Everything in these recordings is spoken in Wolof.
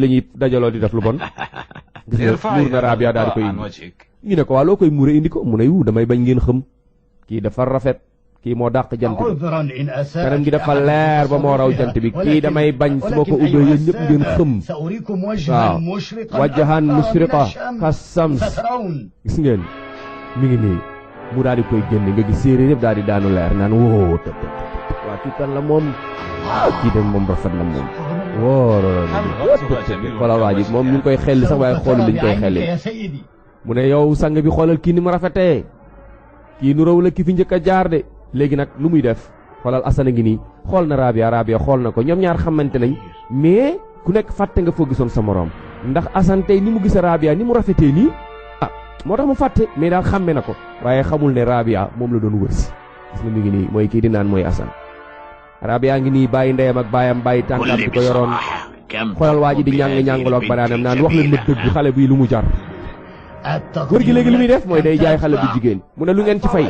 lañuy dajaloo di def lu bon muur na Rabia daal di koy ñu ne ko waa loo koy muure indi ko mu ne damay bañ ngeen xam kii dafa rafet kii moo dàq jant bi kanam gi dafa leer ba moo raw jant bi kii damay bañ su ma ko ubbee yéen ñëpp ngeen xëm waaw wajjahan mushriqa kasams gis ngeen mi ngi nii mu daal di koy génne nga gis séeréer yëpp daal di daanu leer naan woo tëb waa kii kan la moom kii de moom rafet la moom wóor xoolal waa ji moom ñu ngi koy xelli sax waaye xoolu liñ koy xelli mu ne yow sang bi xoolal kii ni mu rafetee kii nu raw la ki fi njëkk a jaar de léegi nag lu muy def xoolal Assane ngi nii xool na Rabia xool na ko ñoom ñaar xamante nañ mais ku nekk fàtte nga foo gisoon sa moroom ndax Assane tey ni mu gis Rabia ni mu rafetee nii moo tax mu fàtte mais daal xàmme na ko waaye xamul ne Rabia moom la doon wër si gis nga mi ngi nii mooy kii di naan mooy Assane Rabia ngi nii bàyyi ndeyam ak baayam bàyyi tànkaam bi ko yoroon xoolal waa ji di ñàng-ñàngaloog banaanam naan wax leen ma dëgg xale bii lu mu jar góor gi léegi lu muy def mooy day jaay xale bu jigéen mu ne lu ngeen ci fay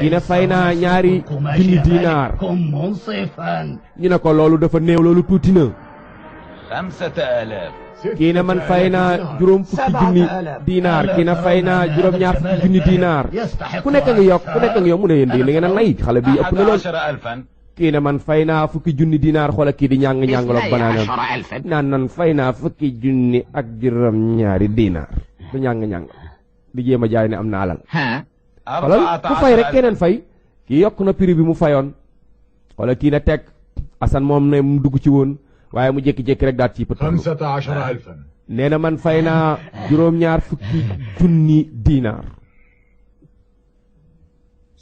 kii ne fay naa ñaari junni dinaar ñu ne ko loolu dafa néew loolu tuuti na kii ne man fay naa juróom fukki junni dinaar kii ne fay naa juróom ñaar fukki junni dinaar ku nekk nga yokk mu ne yéen di ngeen a nay xale bi ëpp na lool kii ne man fay naa fukki junni dinaar xoola kii di ñàng-ñàngaloog banaanam naan fay naa fukki junni ak juróom ñaari dinaar du ñàng-ñàng di jéem a jaay ne am na alal xoolal ku fay rek keneen fay kii yokk na prix bi mu fayoon xoola kii ne teg Assane moom ne mu dugg ci woon waaye mu jékki-jékki rek daat ci pët nee na man fay naa juróom-ñaar fukki junni dinaar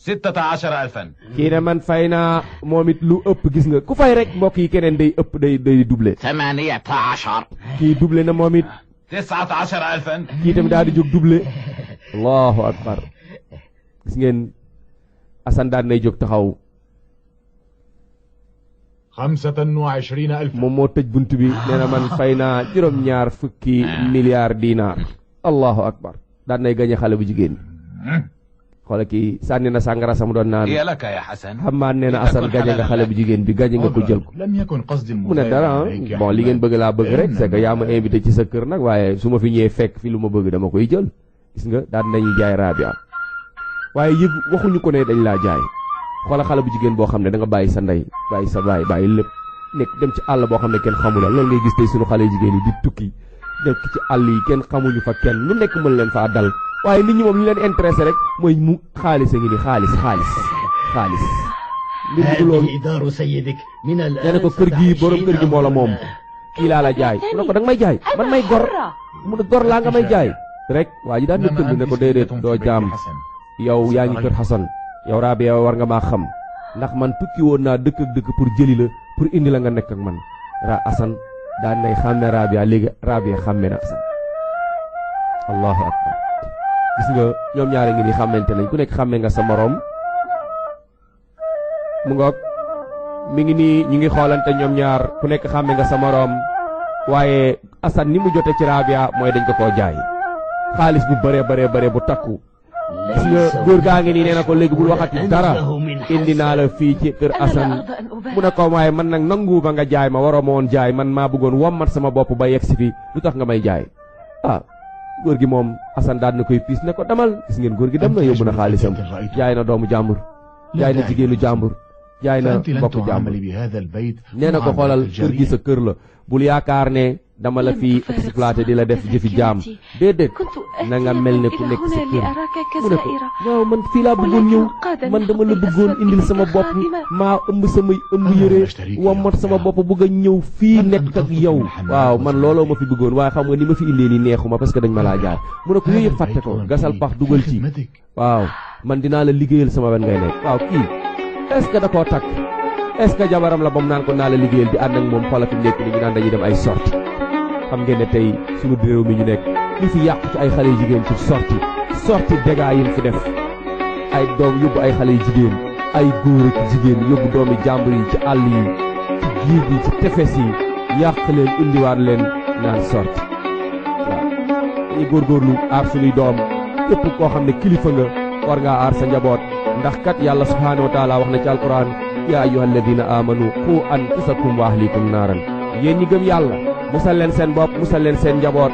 16,000 kii ne man fay naa moom it lu ëpp gis nga ku fay rek mbokk yi keneen day ëpp day doublé 18 kii doublé na moom it 19,000 kii tamit daal di jóg doublé allahu akbar gis ngeen Assane daal nay jóg taxaw 25,000 moom moo tëj bunt bi nee na man fay naa juróom-ñaar fukki milliards dinaar allahu akbar daal nay gañe xale bu jigéen xoolal kii sànni na sàngara sam doon naan xamaan nee na Assane gañe nga xale bu jigéen bi gañe nga ko jël ko mu ne dara bon li ngeen bëgg laa bëgg rek c'est que yaa ma invité ci sa kër nag waaye su ma fi ñëwee fekk fi lu ma bëgg dama koy jël gis nga daan nañu jaay Rabia waaye yëg waxuñu ko ne dañ laa jaay xoolal xale bu jigéen boo xam ne da nga bàyyi sa ndey bàyyi sa baay bàyyi lépp nekk dem ci àll boo xam ne kenn xamula loolu ngay gis tey suñu xale jigéen yi di tukki nekk ci àll yi kenn xamuñu fa kenn lu nekk mën leen faa dal waaye nit ñi moom li leen intéressé rek mooy mu xaalis a ngi ni xaalis mbir mi du loolu nee na ko kër gi borom kër gi moo la moom kii laa la jaay mu ne ko da nga may jaay man may gor mu ne gor laa nga may jaay rek waa ji daan na tëdd ne ko déedéet doo jaam yow yaa ngi kër Xasan yow Rabia war nga maa xam ndax man tukki woon naa dëkk ak dëkk pour jëli la pour indi la nga nekk ak man Assane daan nay xàmme Rabia léegi Rabia xàmme na Assane allahu akbar gis nga ñoom ñaare ngi ni xàmmante nañ ku nekk xàmme nga sa moroom mu ngoog mi ngi nii ñu ngi xoolante ñoom ñaar ku nekk xàmme nga sa moroom waaye Assane ni mu jote ci Rabia mooy dañ ko koo jaay xaalis bu bëree bu takku gis nga góor gaa ngi nii nee na ko léegi bul waxati dara indi naa la fii ci kër Assane mu ne ko waaye man nag nangu ba nga jaay ma waroo ma woon jaay man maa bëggoon wommat sama bopp ba yegg si fi lu tax nga may jaay góor gi moom Assane daan na koy piis ne ko demal gis ngeen góor gi dem na yóbbu na xaalisam jaay na doomu jàmbur jaay na jigéenu jàmbur jaay na mbokku jàmbur nee na ko xoolal kër gi sa kër la bul yaakaar ne dama la fi exploité di la def jëfi jaam déedéet na nga mel ne ku nekk sa kër mu ne ko waaw man fii laa bëggoon ñëw man dama la bëggoon indil sama bopp maa ëmb samay ëmb yére wommat sama bopp bëgg a ñëw fii nekk ak yow waaw man looloo ma fi bëggoon waaye xam nga ni ma fi indee nii neexuma parce que dañ ma laa jaay mu ne ko yooyu yëpp fàtte ko gasal pax dugal ci waaw man dinaa la liggéeyal sama wen ngay nekk waaw kii est-ce que da koo takk est-ce que jabaram la ba mu naan ko naa la liggéeyal di ànd ak moom xoola fi nekk ni ñu naan dañuy dem ay sorti xam ngeen ne tey suñu réew mi ñu nekk li fi yàqu ci ay xale yu jigéen ci sorti dégâts yi fi def ay doom yóbbu ay xale yu jigéen ay góor ak jigéen yóbbu doomi jàmbur yi ci àll yi ci géej yi ci tefes yi yàq leen indiwaat leen naan sorti waaw dañuy góorgóorlu aar suñuy doom képp koo xam ne kilifa nga war ngaa aar sa njaboot ndax kat yàlla subhaanahu wa taala wax na ci alquran yaa ayyuha alladina amanu qu anfusakum wa ahlikum naaran yéen ñi gëm yàlla musal leen seen bopp musal leen seen njaboot.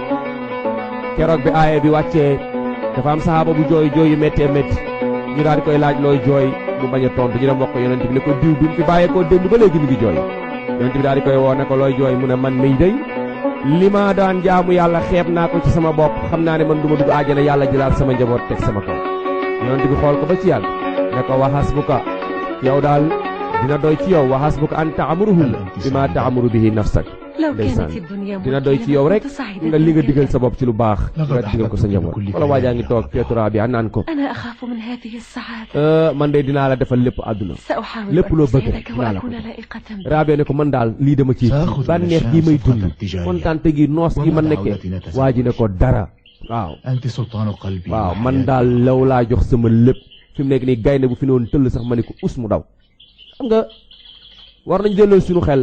keroog bi aaye bi wàccee dafa am saxaaba bu jooy yu méttee métti ñu daal di koy laaj looy jooy mu bañ a tontu ñu dem wax ko yonent bi ne ko diw bi mu fi bàyyeekoo démb ba léegi mi ngi jooy. yonent bi daal di koy woo ne ko looy jooy mu ne man miy day li ma daan jaamu yàlla xeeb naa ko ci sama bopp xam naa ne man du ma dugg àjjana yàlla jëlaat sama njaboot teg sama kaw. yonent bi xool ko ba ci yàgg ne ko wa hasbuka yow daal dina doy ci yow wa hasbuka an ta'muruhum bima ta'muru bihi nafsak. ndeysaan dina doy ci yow rek nga li nga digal sa bopp ci lu baax nga digal ko sa njaboot. wala waajaa ngi toog Petra bi naan ko man de dinaa la defal lépp àdduna lépp loo bëgg rek dinaa la ko Rabia ne ko man daal lii dama ci bànneex gi may dund kontaante gi noos gi ma nekkee waa ji ne ko dara waaw man daal law laa jox sama lépp fi mu nekk nii gaynde bu fi ne woon tëll sax ma ne ko us mu daw. xam nga war nañ delloo suñu xel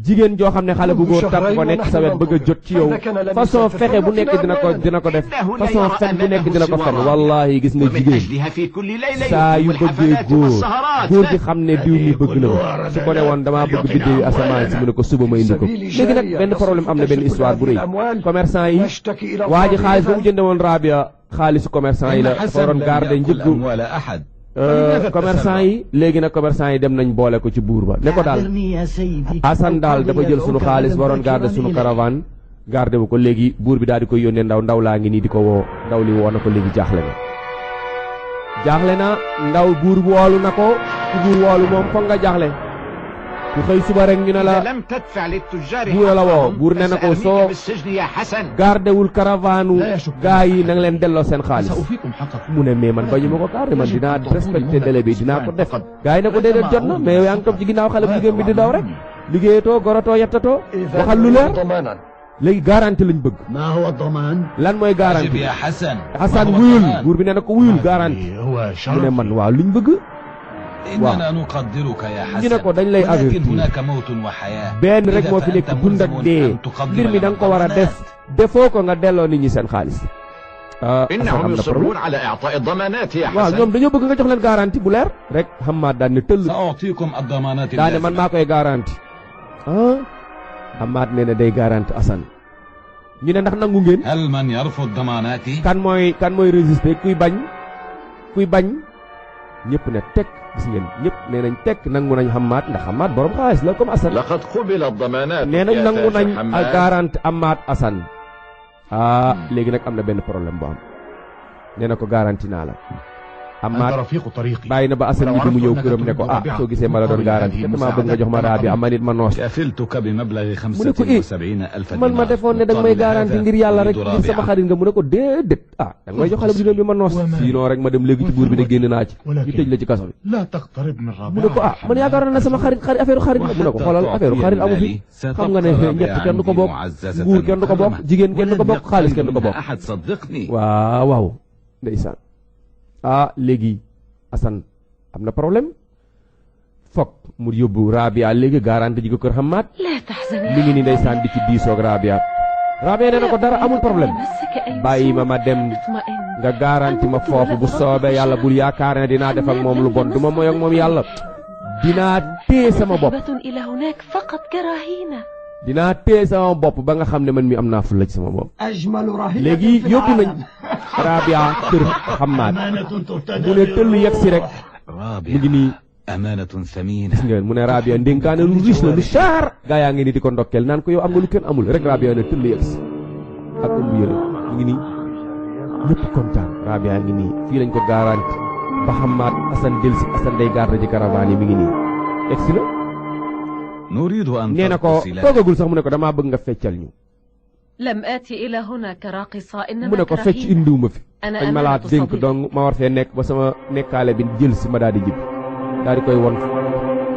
jigéen joo xam ne xale bu góor tàpp ko nekk sa wet bëgg a jot ci yow façon fexe bu nekk dina ko def façon fen bu nekk dina ko fen wallahi gis nga jigéen saa yu bëggee góor gi xam ne diw mi bëgg na ma su ko ne woon damaa bëgg biddéew yi asamaan si mu ne ko suba ma indi ko. léegi nag benn problème am na benn histoire bu rëy commerçant yi waa ji xaalis ba mu jënde woon Rabia xaalisu commerçant yi la dafa waroon garder njëggu commerçant yi léegi nag commerçant yi dem nañ boole ko ci buur ba ne ko daal Assane daal dafa jël sunu xaalis waroon garder sunu caravane garder bu ko léegi buur bi daal di koy yónnee ndaw laa ngi nii di ko woo ndaw li woo na ko léegi jaaxle na ndaw buur woolu na ko ku buur woolu moom foog nga jaaxle ku xëy suba rek ñu ne la buur la woo buur ne na ko soo gardewul caravane gaa yi na nga leen delloo seen xaalis mu ne mais man bañu ma ko garder man dinaa respecté délai bi dinaa ko def gaa yi ne ko déedéet jot na mais yow yaa ngi topp ci ginnaaw xale bu jigéen bi di daw rek liggéeyatoo gorotoo yettatoo waxal lu leer léegi garantie lañ bëgg lan mooy garantie Hassan wuyul buur bi ne na ko wuyul garantie mu ne man waaw liñ bëgg waaw ñu ne ko dañ lay avertir benn rek moo fi nekk dund ak dee mbir mi da nga ko war a def defoo ko nga delloo nit ñi seen xaalis. innahum yusirruna ala i'ta'i ad-damanat ya Hasan waaw ñoom dañoo bëgg nga jox leen garantie bu leer rek Hammad daan ne tëll daa ne man maa koy garantie Hammad nee na day garantie Assane ñu ne ndax nangu ngeen kan mooy résister kuy bañ ñëpp ne tekk gis ngeen ñëpp nee nañ tekk nangu nañ Hammad ndax Hammad borom xaalis la comme Assane nee nañ nangu nañ garantie Hammad Assane léegi nag am na benn problème bu am nee na ko garantie naa la Hammad bàyyi na ba Assane ñi mu ñëw këram ne ko soo gisee ma la doon garantie te dama bëgg nga jox ma Rabia ma nit ma noos mu ne ko man ma defoon ne danga may garantie ngir yàlla rek ngir sama xarit nga mu ne ko déedéet danga may jox xale bu jigéen bi ma noos sinon rek ma dem léegi ci buur bi ne génn naa ci ñu tëj la ci kaso bi mu ne ko man yaakaar na sama xarit affaire xarit la mu ne ko xoolal affaire xarit amu fi xam nga ne ñett kenn du ko bokk nguur kenn du ko bokk jigéen kenn du ko bokk xaalis kenn du ko bokk waaw ndeysaan léegi Assane am na problème foog mu yóbbu Rabia léegi garanti ji ko kër Hammad mi ngi ni ndeysaan di ci diisoog Rabia nee na ko dara amul problème bàyyi ma dem nga garanti ma foofu bu soobee yàlla bul yaakaar ne dinaa def ak moom lu bon du ma moy ak moom yàlla dinaa téye sama bopp ba nga xam ne man mi am naa fulla ci sama bopp léegi yóbbu nañ Rabia kër Hammad mu ne tëll yegg si rek mu ngi nii gis ngeen mu ne Rabia ndénkaane lu riche la lu cher gaa yaa ngi nii di ko ndokkeel naan ko yow am nga lu kenn amul rek Rabia ne tëll yegg si ak ëmb yëre mu ngi nii ñëpp kontaan Rabia ngi nii fii lañ ko garanti ba Hammad Assane del si Assane day garde ji caravane yi mi ngi nii egg si na nee na ko toogagul sax mu ne ko damaa bëgg nga feccal ñu mu ne ko fecc indiwuma fi dañ ma laa dénk donc ma war fee nekk ba sama nekkaale bi jël si ma daal di jib daal di koy won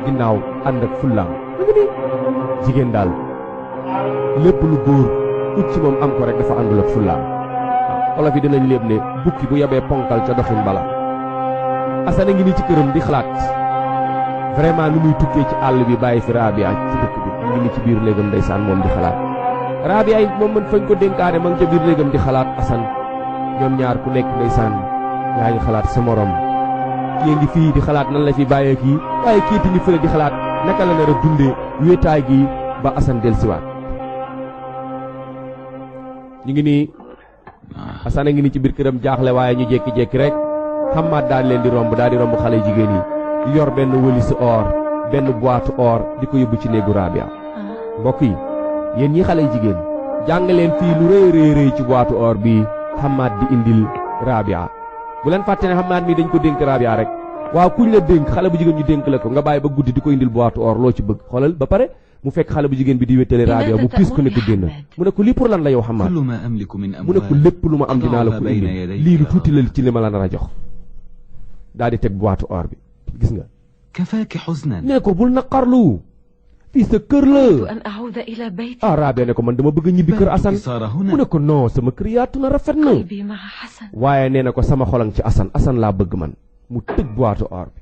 ginnaaw ànd ak fullaam jigéen daal lépp lu góor ut ci moom am ko rek dafa àndul ak fullaam waaw olof yi dinañ léeb ne bukki bu yebee ponkal ca doxin bala Assane ngi nii ci këram di xalaat vraiment lu muy tukkee ci àll bi bàyyi fi Rabia ci dëkk bi mu ngi ni ci biir néegam ndeysaan moom di xalaat Rabia it moom man fañ ko dénkaane ma ngi ca biir néegam di xalaat Assane ñoom ñaar ku nekk ndeysaan yaa ngi xalaat sa morom kii ngi fii di xalaat nan la fi bàyyee kii waaye kii ti ngi fële di xalaat naka la nar a dundee wéetaay gi ba Assane dellusiwaat ñu ngi nii Assane a ngi nii ci biir këram jaaxle waaye ñu jékki-jékki rek Hamad daal leen di romb xale yu jigéen yi yor benn wëlisu or benn boîte or di ko yóbbu ci néegu Rabia. mbokk yi yéen ñi xale yu jigéen jàng leen fii lu rëy rëy ci boîte or bi Hamad di indil Rabia. bu leen fàtte ne Hamad mi dañ ko dénk Rabia rek waaw kuñ la dénk xale bu jigéen ñu dénk la ko nga bàyyi ba guddi di ko indil boîte or loo ci bëgg xoolal ba pare mu fekk xale bu jigéen bi di wéttale Rabia mu piis ko ne ko génn mu ne ko lii pour lan la yow Hamad mu ne ko lépp lu ma am dinaa la ko indil lii lu tuuti la ci li ma la nar a jox daal di teg boîte or bi gis nga ne ko bul naqarlu fii sa kër la Rabia ne ko man dama bëgg a ñibbi kër Assane mu ne ko non sama kër yaatu na rafet na waaye nee na ko sama xolang ci Assane laa bëgg man mu tëj boîte or bi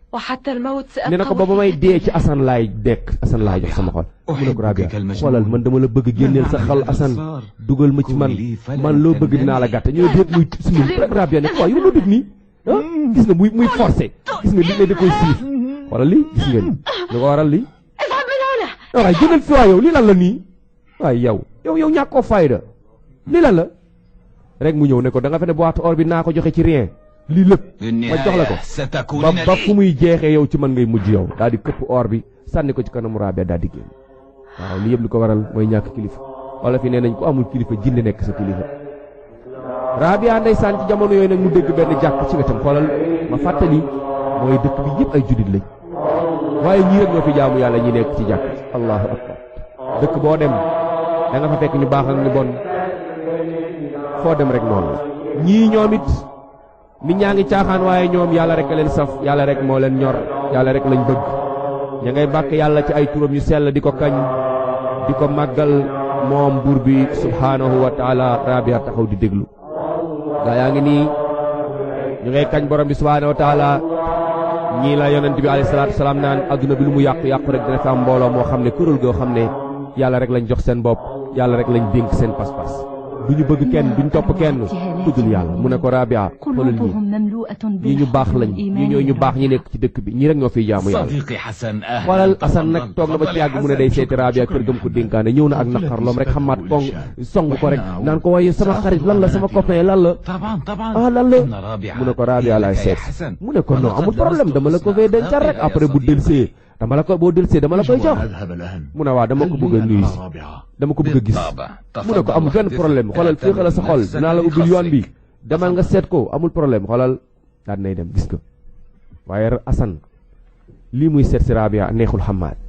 nee na ko ba may dee ci Assane laay jox sama xol mu ne ko Rabia xoolal man dama la bëgg génneel sa xol Assane dugal ma ci man loo bëgg dinaa la gàtte ñoo déet muy suñu rek Rabia ne ko waaw yow loo def nii gis nga muy forcé gis nga li ne da koy siif xoolal lii gis ngeen lu ko waral lii waaye jënal fi waa yow lii lan la nii waaye yow ñàkkoo fayda lii lan la rek mu ñëw ne ko da nga fe ne boîte or bi naa ko joxe ci rien lii lépp ma jox la ko ba fu muy jeexee yow ci man ngay mujj yow daal di këpp or bi sànni ko ci kanamu Rabia daal di génn waaw lii yëpp li ko waral mooy ñàkk kilifa wala fi nee nañ ko amul kilifa jinne nekk sa kilifa Rabia ndeysaan ci jamono yooyu nag mu dégg benn jàkk ci wetam xoolal ma fàttali mooy dëkk bi yëpp ay jullit lañ waaye ñii rek ñoo fi jaamu yàlla ñi nekk ci jàkk allahu akbar dëkk boo dem da nga fa fekk ñu baax ak ñu bon foo dem rek noonu la ñii ñoom it nit ñaa ngi caaxaan waaye ñoom yàlla rek a leen saf yàlla rek moo leen ñor yàlla rek lañ bëgg ña ngay bàkk yàlla ci ay turam yu sell di ko kañ di ko màggal moom buur bi subhaanahu wa taala Rabia taxaw di déglu gaa yaa ngi nii ñu ngay kañ borom bi subhaanahu wa taala ñii la yonent bi alayhi salaatu salaam naan adduna bi lu mu yàqu rek dina fi am mbooloo moo xam ne kuréel goo xam ne yàlla rek lañ jox seen bopp yàlla rek lañ dénk seen pas-pas duñu bëgg kenn duñu topp kenn tuddul yàlla mu ne ko Rabia xoolal ñii ñu baax lañ ñii ñooy ñu baax ñi nekk ci dëkk bi ñii rek ñoo fiy jaamu yàlla xoolal Assane nag toog na ba ci yàgg mu ne day seeti Rabia kër gëm ko dénkaane ñëw na ak naqar loom rek xamaat kong song ko rek naan ko waaye sama xarit lan la sama copain lan la lan la mu ne ko Rabia laay seet mu ne ko non amul problème dama la ko fee dencal rek après bu delsee boo delsee dama la koy jox mu ne waa dama ko bëgg a nuyu si dama ko bëgg a gis mu ne ko amul benn problème xoolal fii xala sa xol dinaa la ubbil yoon bi demal nga seet ko amul problème xoolal daal nay dem gis nga waaye Assane lii muy seet si Rabia neexul Hamad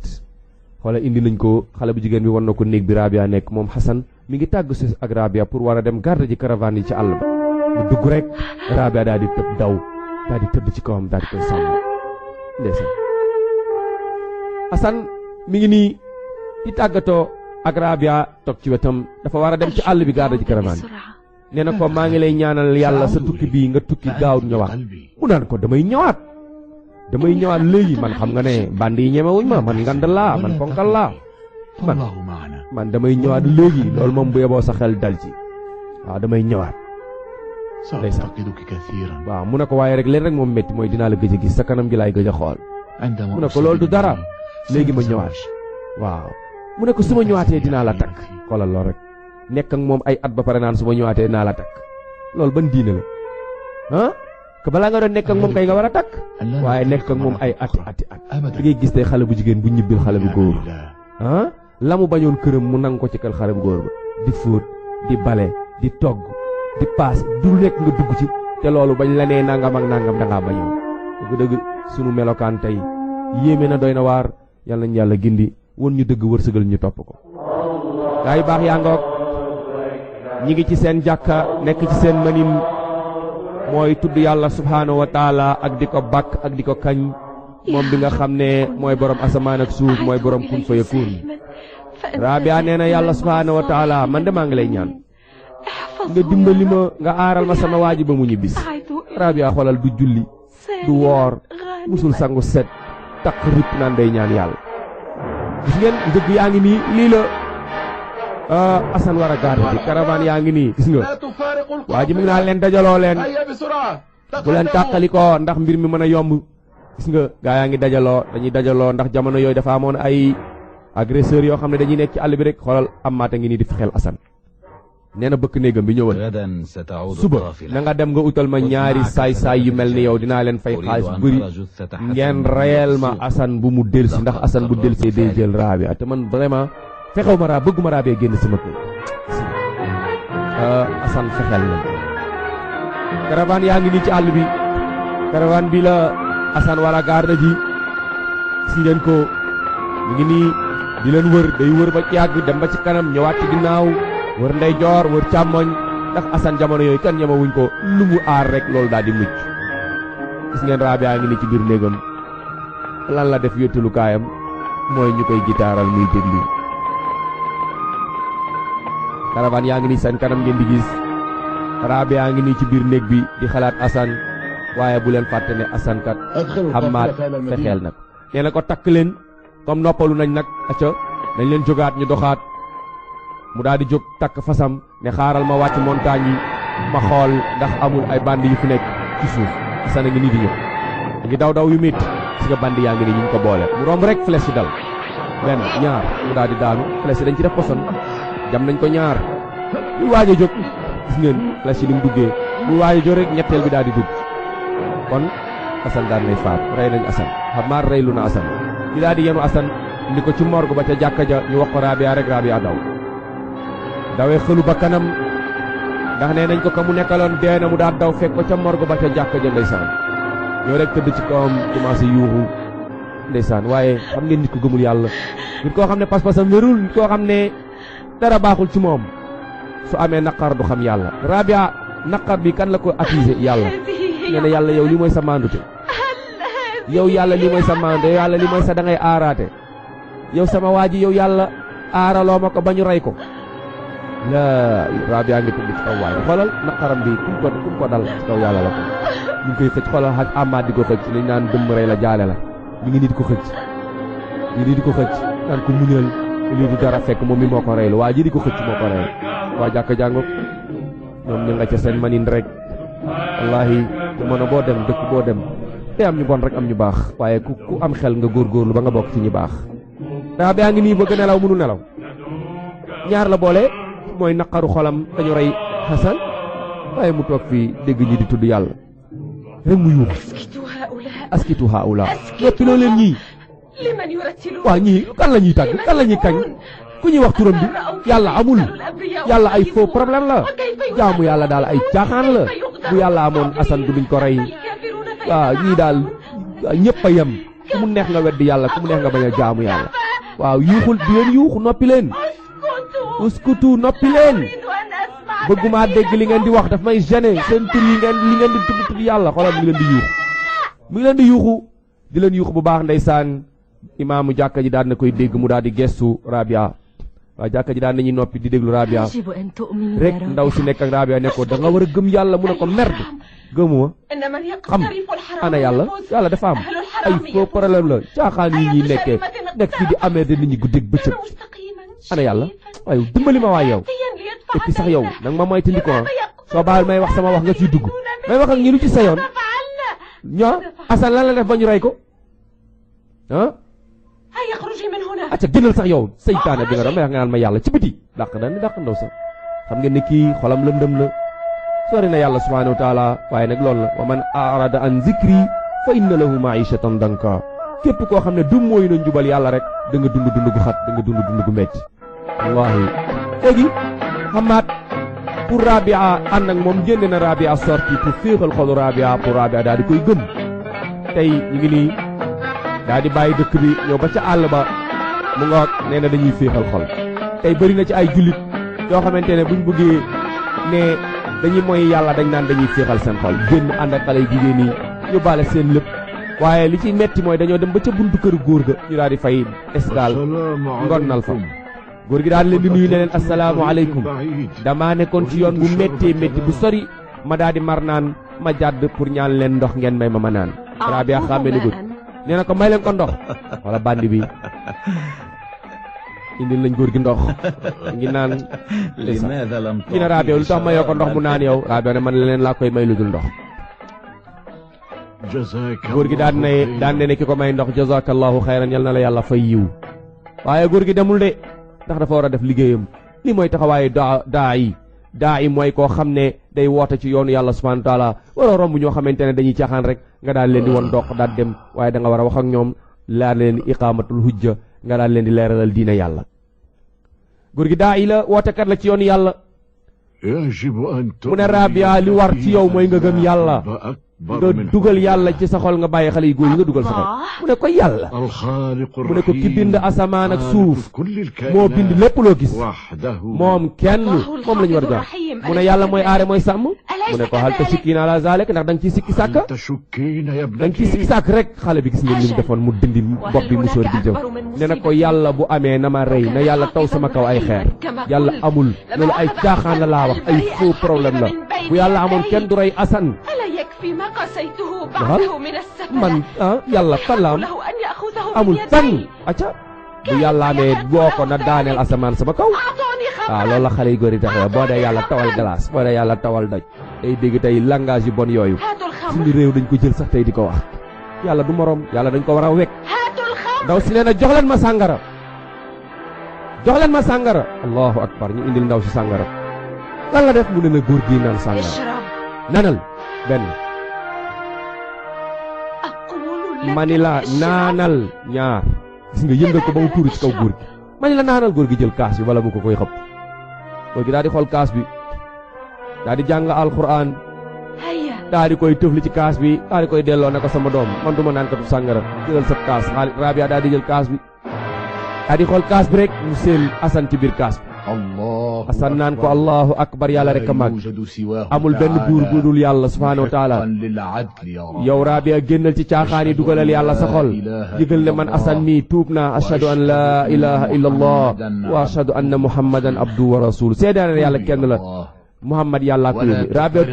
xoolal indi nañ ko xale bu jigéen bi wan na ko néeg bi Rabia nekk moom Assane mi ngi tàgg si ak Rabia pour war a dem garde ji caravane yi ci àll ba mu dugg rek Rabia daal di tëb daw daal di tëdd ci kawam daal di koy sàmm ndeysaan Assane mi ngi nii di tàggatoo ak Rabia toog ci wetam dafa war a dem ci àll bi garde ji caravane nee na ko maa ngi lay ñaanal yàlla sa tukki bii nga tukki gaaw ñëwaat mu naan ko damay ñëwaat léegi man xam nga ne bandi yi ñemewuñ ma man ngand laa man ponkal laa man damay ñëwaat léegi loolu moom bu yeboo sa xel dal ci waaw damay ñëwaat waaw mu ne ko waaye rek leen rek moom métti mooy dinaa la gëj a gis sa kanam gi laay gëj a xool mu ne ko loolu du dara léegi ma ñëwaat waaw mu ne ko su ma ñëwaatee dinaa la takk xoolal lool rek nekk ak moom ay at ba pare naan su ma ñëwaatee dinaa la takk loolu ban diine la que balaa nga doon nekk ak moom kay nga war a takk waaye nekk ak moom ay ati li ngay gis tey xale bu jigéen bu ñibbil xale bu góor la mu bañoon këram mu nangu ko ci kër xale bu góor ba di fóot di bale di togg di paas du nekk nga dugg ci te loolu bañ la nee nangam ak nangam dangaa bañoon dëgg sunu melokaan tey yéeme na doy na waar yàlla nañ yàlla gindi won ñu dëgg wërsëgal ñu topp ko gaa yi baax yaa ngoog ñi ngi ci seen jàkka nekk ci seen manin mooy tudd yàlla subhaanahu wa taala ak di ko bàkk ak di ko kañ moom bi nga xam ne mooy borom asamaan ak suuf mooy borom kun fa yakun Rabia nee na yàlla subhaanahu wa taala man de maa ngi lay ñaan nga dimbali ma nga aaral ma sama waaji ba mu ñibbis Rabia xoolal du julli du woor musul sangu set takk rip naan day ñaan yàlla gis ngeen njëg yaa ngi nii lii la Assane war a garde bi caravane yaa ngi nii gis nga waa ji mi ngi naan leen dajaloo leen bu leen tàqali ko ndax mbir mi mën a yomb gis nga gaa yaa ngi dañuy dajaloo ndax jamono yooyu dafa amoon ay agresseurs yoo xam ne dañuy nekk ci àll bi rek xoolal am maata ngi nii di fexeel Assane nee na bëkk néegam bi ñëwal غدا ستعود suba قافلة na nga dem nga utal ma ñaari saay-saay yu mel ni yow dinaa leen fay xaalis bu bëri ngeen reyal ma Assane bu mu delsi ndax Assane bu delsee day jël Rabia te man vraiment fexew ma bëgguma Rabia génn sama kër Assane fexeel na caravane yaa ngi nii ci àll bi caravane bi la Assane wala garde ji si ngeen ko mu ngi nii di leen wër day wër ba ci yàgg dem ba ci kanam ñëwaat ci ginnaaw wër ndeyjoor wër càmmoñ ndax Assane jamono yooyu kan ñemewuñ ko lu mu aar rek loolu daal di mucc gis ngeen Rabia ngi nii ci biir néegam lan la def yóttalu kaayam mooy ñu koy gitaaral muy déglu caravane yaa ngi nii seen kanam ngeen di gis Rabia ngi nii ci biir néeg bi di xalaat Assane waaye bu leen fàtte ne Assane kat Hamad fexeel nag nee na ko takk leen comme noppalu nañ nag acca nañ leen jógaat ñu doxaat mu daal di jóg takk fasam ne xaaral ma wàcc montagne yi ma xool ndax amul ay bandi yu fi nekk ci suuf Assane a ngi nii di ñëw ngi daw yu métti si nga bandi yaa ngi nii ñu ngi ko boole mu romb rek flèche yi dal benn ñaar mu daal di daanu flèche yi dañ ci def poson jam nañ ko ñaar muy waaj a jóg gis ngeen flèche yi ni mu duggee muy waaj a jóg rek ñetteel bi daal di dugg kon Assane daan nay faat rey nañ Assane Hamad reylu na Assane ñu daal di yenu Assane indi ko ci morgue ba ca jàkka ja ñu wax ko Rabia rek Rabia dawee xëlu ba kanam ndax nee nañ ko ka mu nekkaloon dee na mu daal daw fekk ko ca morgue ba ca jàkka ja ndeysaan ñoo rek tëdd ci kawam commencé yuuxu ndeysaan waaye xam ngeen nit ko gëmul yàlla nit koo xam ne pas-pasam wérul nit koo xam ne dara baaxul ci moom su amee naqar du xam yàlla Rabia naqar bi kan la ko accusé yàlla nee na yàlla yow li mooy sa mandute yow yàlla li mooy sa mandute yow yàlla li mooy sa da ngay aaraate yow sama waa ji yow yàlla aaraloo ma ko ba ñu rey ko la Rabia ngi tëdd ci kaw waaye xoolal naqaram bi kum ko dal ci kaw yàlla la ko ñu ngi koy xëcc xoolal xaj Hamad di ko xëcc liñ naan dëmm rey la jaale la mi ngi nit ko xëcc mi ngi di ko xëcc naan ko muñal lii di dara fekk moom mi moo ko reylu waa ji di ko xëcc moo ko reylu waa jàkka jàngo ñoom ñu nga ca seen manin rek wallahi jamono boo dem dëkk boo dem te am ñu bon rek am ñu baax waaye ku am xel nga góorgóorlu ba nga bokk ci ñi baax Rabia ngi nii bëgg nelaw mënu nelaw ñaar la boole mooy naqaru xolam dañu rey Assane waaye mu toog fii dégg ñi di tudd yàlla rek mu yuux askitu haula noppi loo leen ñii waa ñii kan la ñuy tàgg kan la ñuy kañ ku ñuy wax turam bi yàlla amul yàlla ay faux problème la jaamu yàlla daal ay caaxaan la bu yàlla amoon Assane du duñ ko rey waaw ñii daal ñëpp a yem ku mu neex nga weddi yàlla ku mu neex nga bañ a jaamu yàlla waaw yuuxul di leen yuuxu noppi leen uskutu noppi leen bëgguma dégg li ngeen di wax daf may gêner seen tur yi li ngeen di tudd yàlla xoolal mi ngi leen di yuuxu mi ngi leen di yuuxu di leen yuuxu bu baax ndeysaan imaamu jàkka ji daan na koy dégg mu daal di gestu Rabia waaw jàkka ji daan nañuy noppi di déglu Rabia rek ndaw si nekk ak Rabia ne ko da nga war a gëm yàlla mu ne ko merde gëmuma xam ana yàlla yàlla dafa am ay faux problème la caaxaan yi ñuy nekkee nekk fii di amee de nit ñi guddeeg bëccëg ana yàlla waaye dimbali ma waay yow et puis sax yow nag ma moy tindi ko soo baal may wax sama wax nga ciy dugg may wax ak ñi lu ci sayoon ñoo Assane lan la def ba ñu rey ko ah acca génnal sax yow seytaane bi nga doon may wax nga naan ma yàlla ci biti dàq na ni dàq ndaw sax xam ngeen ne kii xolam lëndëm la sori na yàlla subhanahu wa taala waaye nag loolu la wa man arada an zikri fa inna lahu maishatan danka képp koo xam ne du mooy na njubal yàlla rek da nga dund gu xat da nga dund gu metti wallahi léegi Hamad pour Rabia ànd ak moom génne na Rabia sorti pour féexal xolu Rabia pour Rabia daal di koy gëm tey ñu ngi nii daal di bàyyi dëkk bi ñëw ba ca àll ba mu nga nee na dañuy féexal xol tey bëri na ci ay jullit yoo xamante ne buñ bëggee ne dañuy mooy yàlla dañ naan dañuy féexal seen xol génn ànd ak xale yu jigéen yi yóbbaale seen lépp waaye li ci metti mooy dañoo dem ba ca buntu kër góor ga ñu daal di fay escale ngonnal fa góor gi daal leen di nuyu ne leen asalaamaaleykum damaa nekkoon ci yoon bu méttee métti bu sori ma daal di mar naan ma jàdd pour ñaan leen ndox ngeen may ma naan Rabia xàmme ni gut nee na ko may leen ko ndox wala bandi bi indil lañ góor gi ndox ngi naan ñu ne Rabia lu tax mayoo ko ndox mu naan yow Rabia ne man leen laa koy may lu dul ndox góor gi daan ne ki ko may ndox jazakallahu xayran yal na la yàlla fay yiw waaye góor gi demul de ndax dafa war a def liggéeyam li mooy taxawaayu daa yi daa i mooy koo xam ne day woote ci yoonu yàlla subhanahu wa taala waroo romb ñoo xamante ne dañuy caaxaan rek nga daal leen di won dox daal dem waaye da nga war a wax ak ñoom leer leen di iqaamatul hujja nga daal leen di leeralal diina yàlla góor gi daa i la wootekat la ci yoonu yàlla mu ne Rabia li war ci yow mooy nga gëm yàlla nga dugal yàlla ci sa xol nga bàyyi xale yu góor yi nga dugal sa xol mu ne ko yàlla mu ne ko ki bind asamaan ak suuf moo bind lépp loo gis moom kenn moom la ñu war a jox mu ne yàlla mooy aare mooy sàmm mu ne ko hal tashukkiina ala zalik ndax da nga ciy sikki sàkk da nga ciy sikki sàkk rek xale bi gis ngeen ni mu defoon mu dindi bopp bi musóor bi jëw ne na ko yàlla bu amee na ma rey na yàlla taw sama kaw ay xeer yàlla amul loolu ay caaxaan la laa wax ay faux problème la bu yàlla amoon kenn du rey Assane man yàlla fan la am amul fan acca bu yàlla amee boo ko na daaneel asamaan sama kaw loolu la xale yu góor yi taxee boo dee yàlla tawal glace boo dee yàlla tawal doj day dégg tey langage yu bon yooyu suñu réew dañ ko jël sax tey di ko wax yàlla du morom yàlla dañ ko war a wekk ndaw si nee na jox leen ma sàngara jox leen ma sàngara allahu akbar ñu indil ndaw si sàngara lan la def mu ne na góor gi naan sàngara nanal benn mani la naanal ñaar gis nga yëngal ko ba mu tuuru ci kaw góor gi mani la naanal góor gi jël kaas bi wala mu ko koy xëpp góor gi daal di xool kaas bi daal di jàng alquran daal di koy tëfli ci kaas bi daal di koy delloo ne ko sama doom man du ma naan katu sàngara jëlal sa kaas xaalis Rabia daal di jël kaas bi daal di xool kaas bi rek mu seen Assane ci biir kaas bi Assane naan ko allahu akbar yàlla rek a mag amul benn buur bu dul yàlla subhanahu wa taala yow Rabia génnal ci caaxaan yi dugalal yàlla sa xol digal ne man Assane mi tuub naa ashhadu an la ilaha illa allah wa ashhadu anna muhammadan abdu wa rasul seedaane yàlla kenn la Muhammad yàlla ko yóbbu Rabia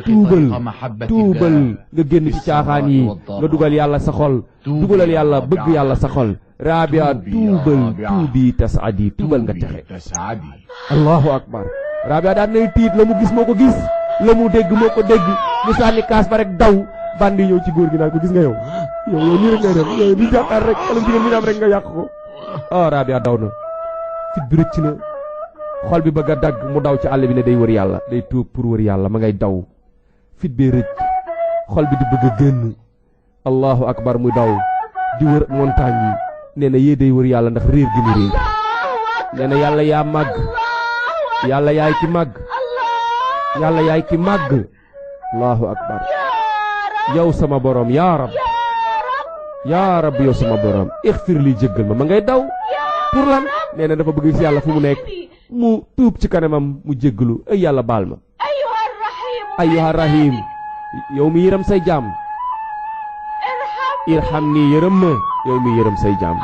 tuubal nga génn ci caaxaan yi nga dugal yàlla sa xol dugalal yàlla bëgg yàlla sa xol Rabia tuubi tasadi tuubal nga texe allahu akbar Rabia daan nay tiit la mu gis moo ko gis la mu dégg moo ko dégg mu sànni kaas ba rek daw bandi ñëw ci góor gi naan ko gis nga yow nii rek ngay def yow ni jàkkaar rek xale jigéen mi am rek nga yàq ko Rabia daw na fit bi rëcc na xol bi bëgg a dagg mu daw ci àll bi ne day wër yàlla day tuub pour wër yàlla ma ngay daw fit bee rëcc xol bi di bëgg a génn allahu akbar muy daw di wër montagne yi nee na yee day wër yàlla ndax réer gi mu réer nee na yàlla yaa màgg yàlla yaay ki màgg yàlla yaay ki màgg allahu akbar yow sama borom yaa rab yow sama borom ixfir li jéggal ma ngay daw pour lan nee na dafa bëgg ci yàlla fu mu nekk mu tuub ci kanamam mu jéggalu ay yàlla baal ma ayyuha rahim yow mi yërëm say jaam irham nii yërëm ma yow mi yërëm say jaam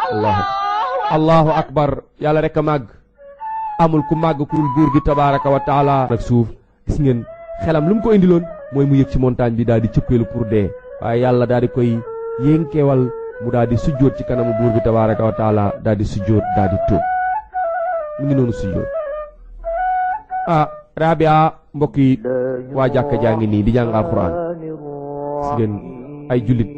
allahu akbar yàlla rek a màgg amul ku màgg ku dul buur gi tabaraka wa taala ak suuf gis ngeen xelam lu mu ko indiloon mooy mu yëg ci montagne bi daal di cëppeelu pour dee waaye yàlla daal di koy yénkeewal mu daal di sujjóot ci kanamu buur bi tabaraka wa taala daal di sujjóot daal di tuub mu ngi noonu sujjóot Rabia mbokk yi waa jàkka jaa ngi nii di jàng alxuraan gis ngeen ay jullit